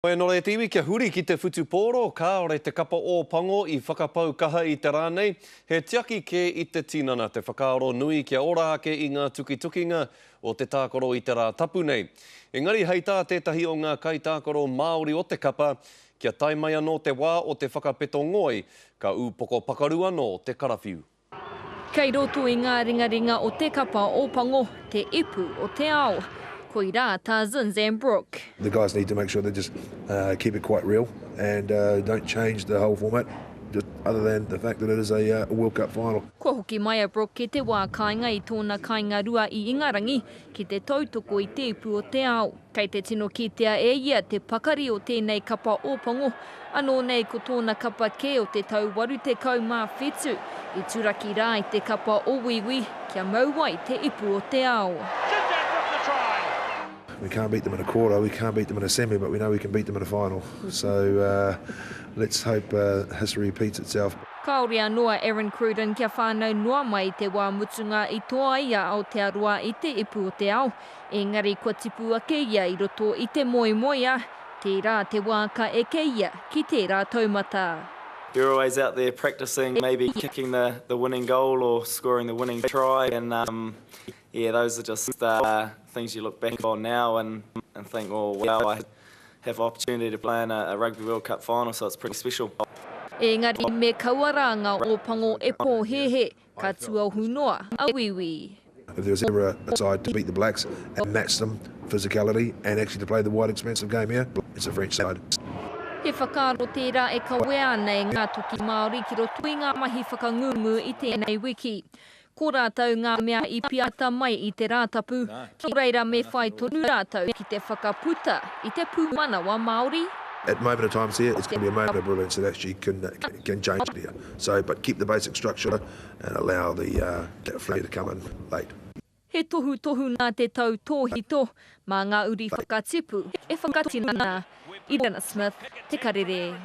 Hoi anō e te iwi kia huri ki te whutupōro, kāore te kapa Ōpango i whakapau kaha i te rā nei, he tiaki kē i te tinana te whakaaro nui kia ora ake i ngā tukitukinga o te tākaro i te rā tapu nei. Engari hei tā tētahi o ngā kaitākaro Māori o te kapa, kia tae mai anō te wā o te whakapeto ngoi, ka ūpoko pakaru anō te karawhiu. Kei roto i ngā ringaringa o te kapa Ōpango te ipu o te ao. Koirā tā Zinzan Brooke. The guys need to make sure they just keep it quite real and don't change the whole format just other than the fact that it is a World Cup final. Kua hoki mai a Brooke ki te wā kāinga i tōna kāinga rua i Ingarangi ki te tautoko i te ipu o te ao. Kei te tino kitea e ia te pakari o tēnei kapa Ōpango, anō nei ko tōna kapa kē o te tau 87 i turaki rā i te kapa o Wīwī kia mau ai te ipu o te ao. We can't beat them in a quarter, we can't beat them in a semi, but we know we can beat them in a final. So let's hope history repeats itself. Kāore anō a Aaron Cruden kia whānau noa mai i te wā mutunga i toa ai a Aotearoa i te ipu o te ao, Engari kua tipu ake ia i roto i te moemoeā, tērā te wā ka eke ia ki tērā taumata. You're always out there practicing, maybe kicking the the winning goal or scoring the winning try and um yeah those are just uh things you look back on now and and think oh wow I have opportunity to play in a a Rugby World Cup final so it's pretty special. Engari me kaua rā ngā Ōpango e pōhēhē Ka tuohu noa a Wīwī. If there was ever a side to beat the Blacks and match them physicality and actually to play the wide expansive game here, it's the French side. He whakaaro tērā e kawea ana e ngā toki Māori ki roto i ngā mahi whakangungu i tēnei wiki. Ko rātou ngā mea i piata mai i te Rātapu, nō reira me whai tonu rātou ki te whakaputa i te pūmanawa Māori. At moment of times here, it's going to be a moment of brilliance that actually can can change it here. So, but keep the basic structure and allow the uh, that flair to come in late. He tohutohu nā te tautōhito mā ngā uri whakatipu e whakatinana. Irena Smith, Te Karere.